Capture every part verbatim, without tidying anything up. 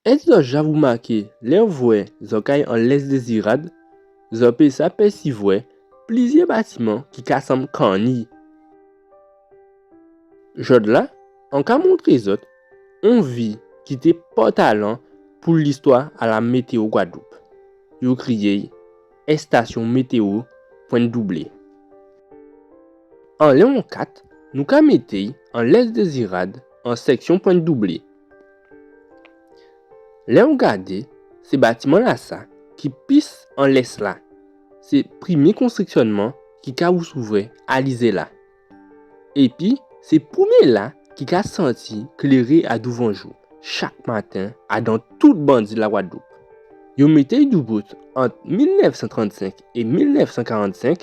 Ès zòt ja rimaké, lè ou vwè zòt kay an Lès Dézirad, zòt pé sa pèsivwè plizyè batiman ki ka sanm kanni. Jòdla, an ka montré zòt on vi ki té pòtalan pou listwa a la météo Gwadloup. Yo kriyé'y Estasyon Météo Pwent Doublé. Anlè on kat, nou ka mété'y an Lès Dézirad, an sèksyon Pwent Doublé. Lè ou gadé, sé batiman-lasa ki pis an lès la, sé prèmyé konstriksyonnman ki ka rèsivwè alizé-la. Épi sé prèmyé-la ki ka santi kléré a douvanjou chak maten adan tout bann zil Lagwadloup. Yo mété'y doubout ant mil nèf san trannsenk é mil nèf san karannsenk,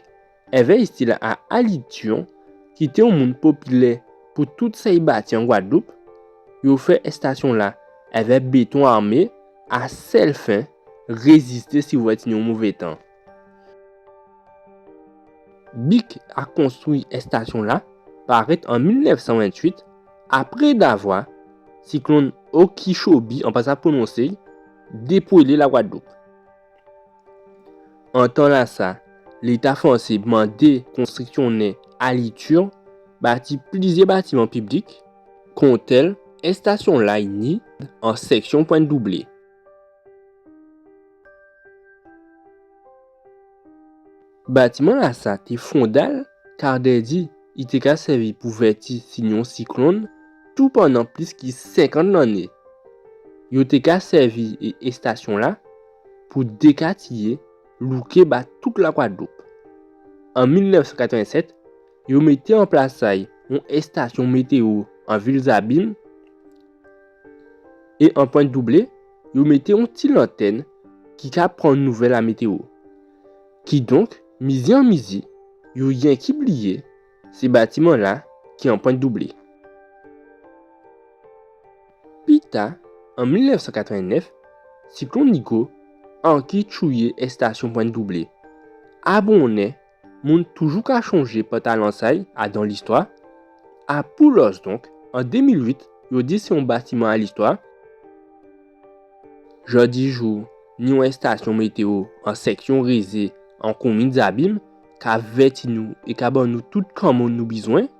èvè stil a Ali Tur, ki té on moun popilè pou tout sa i bati an Gwadloup. Yo fè estasyon-la èvè béton armé, a sèl fen rézisté si vwè tini on mové tan. Bik a konstwi estasyon-la parèt an mil nèf san ventuit, apré davwa siklòn Okeechobee, an pa sav pwononsé, dépwélé Lagwadloup. An tan-lasa, Léta fwansé mandé konstriksyonnè Ali Tur bati plizyè batiman piblik, kontèl estasyon-la i ni an sèksyon Pwent Doublé. Batiman-lasa té fondal, kar dèdi i té ka sèvi pou vèti si on siklòn, toupannan plis ki senkant lanné. Yo té ka sèvi é estasyon-la pou dékatiyé, louké ba tout Lagwadloup. An mil nèf san katrèvensèt, yo mété an plas a'y on estasyon météo an vil Zabim. É an Pwent Doublé, yo mété on ti lantèn ki ka pran nouvèl a météo. Kidonk, mizi an mizi, yo yenki bliyé sé batiman-la ki an Pwent Doublé. Pita, an mil nèf san katrèvennèf, siklòn Hugo anki tchouyé estasyon Pwent Doublé. A bonnè, moun toujou ka chonjé pòtalan sa-y adan listwa. A pou lòs donk, an dé mil uit, yo di sé on batiman a listwa. Jòdijou, ni on estasyon météo an sèksyon Rézé, an konmin Zabim, ka vèti nou é ka ban nou tout kanmo nou bizwen.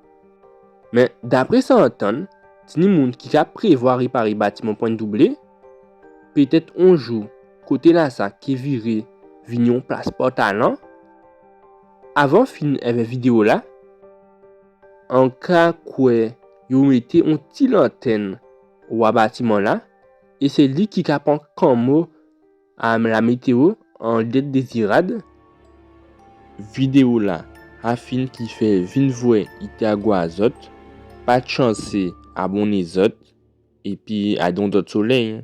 Mé dapré sa an tann, tini moun ki ka prévwa réparé batiman Pwent Doublé. Pétèt on jou, koté-lasa ké viré vini on plas pòtalan. Avan fin èvè vidéo-la, an ka kwè yo mété on ti lantèn owa batiman-la, é sé li ki ka pran kanmo a la météo an Lès Dézirad. Vidéo-la a fin, kifè vin vwè i té a gou a zòt. Pa tchansé abonné zòt, épi a on dòt solèy.